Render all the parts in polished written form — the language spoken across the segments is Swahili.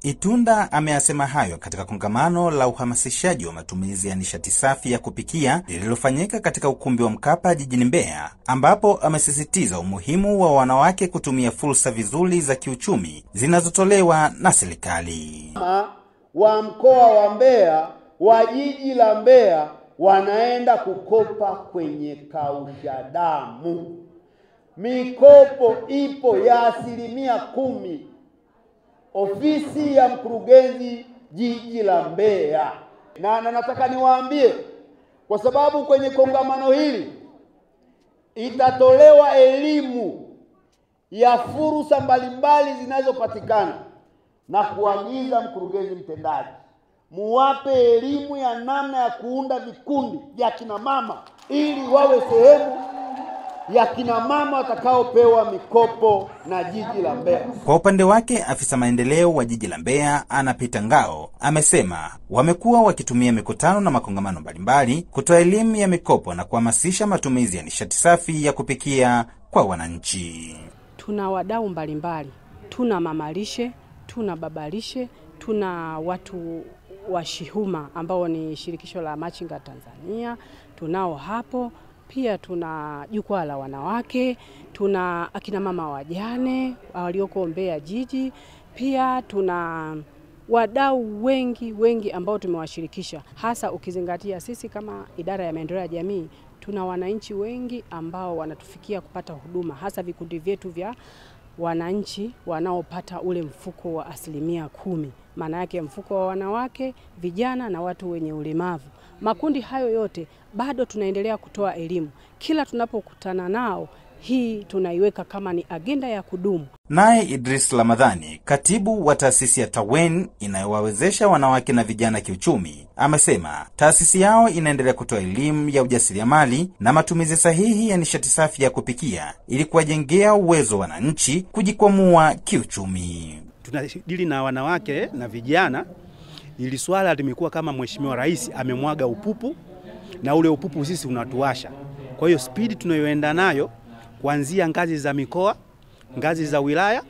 Itunda ameyasema hayo katika kongamano la uhamasishaji wa matumizi ya nishati safi ya kupikia lililofanyika katika ukumbi wa Mkapa jijini Mbeya, ambapo amesisitiza umuhimu wa wanawake kutumia fursa vizuri za kiuchumi zinazotolewa na serikali. Wa mkoa wa Mbeya, wa jiji la Mbeya wanaenda kukopa kwenye kausha damu. Mikopo ipo ya 10% ofisi ya mkurugenzi jiji la Mbeya. Na nataka niwaambie, kwa sababu kwenye kongamano hili itatolewa elimu ya fursa mbalimbali zinazopatikana, na kuagiza mkurugenzi mtendaji muwape elimu ya namna ya kuunda vikundi vya kina mama ili wawe sehemu ya kina mama watakaopewa mikopo na jiji la Mbeya. Kwa upande wake, afisa maendeleo wa jiji la Mbeya Anapita Ngao amesema wamekuwa wakitumia mikutano na makongamano mbalimbali kutoa elimu ya mikopo na kuhamasisha matumizi ya nishati safi ya kupikia kwa wananchi. Tuna wadau mbalimbali, tuna mamalishe, tuna babalishe, tuna watu wa Shihuma ambao ni shirikisho la machinga Tanzania, tunao hapo. Pia tuna jukwaa la wanawake, tuna akina mama wajane walioko Mbeya jiji, pia tuna wadau wengi ambao tumewashirikisha, hasa ukizingatia sisi kama idara ya maendeleo ya jamii tuna wananchi wengi ambao wanatufikia kupata huduma, hasa vikundi vyetu vya wananchi wanaopata ule mfuko wa 10%, maana yake mfuko wa wanawake, vijana na watu wenye ulemavu. Makundi hayo yote bado tunaendelea kutoa elimu. Kila tunapokutana nao, hii tunaiweka kama ni agenda ya kudumu. Naye Idris Ramadhani, katibu wa taasisi ya Tawen inayowawezesha wanawake na vijana kiuchumi, amesema taasisi yao inaendelea kutoa elimu ya ujasiriamali na matumizi sahihi ya nishati safi ya kupikia ili kuwajengea uwezo wananchi kujikwamua kiuchumi. Tunadili na wanawake na vijana. Ili swala limekuwa kama Mheshimiwa Rais amemwaga upupu, na ule upupu sisi unatuasha. Kwa hiyo speed tunayoenda nayo kuanzia ngazi za mikoa, ngazi za wilaya,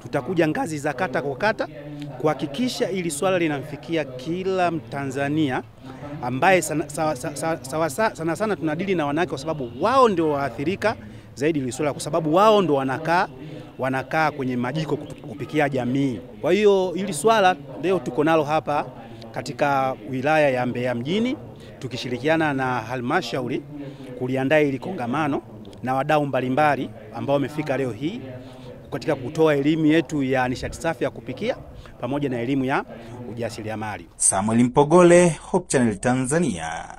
tutakuja ngazi za kata kwa kata kuhakikisha ili swala linamfikia kila Mtanzania ambaye sana sana tunadili na wanawake kwa sababu wao ndio waathirika zaidi ili swala, kwa sababu wao ndio wanakaa kwenye majiko kupikia jamii. Kwa hiyo ili swala leo tuko nalo hapa katika wilaya ya Mbeya mjini tukishirikiana na halmashauri kuliandaa ili kongamano na wadau mbalimbali ambao wamefika leo hii katika kutoa elimu yetu ya nishati safi ya kupikia pamoja na elimu ya ujasiriamali. Samuel Mpogole, Hope Channel Tanzania.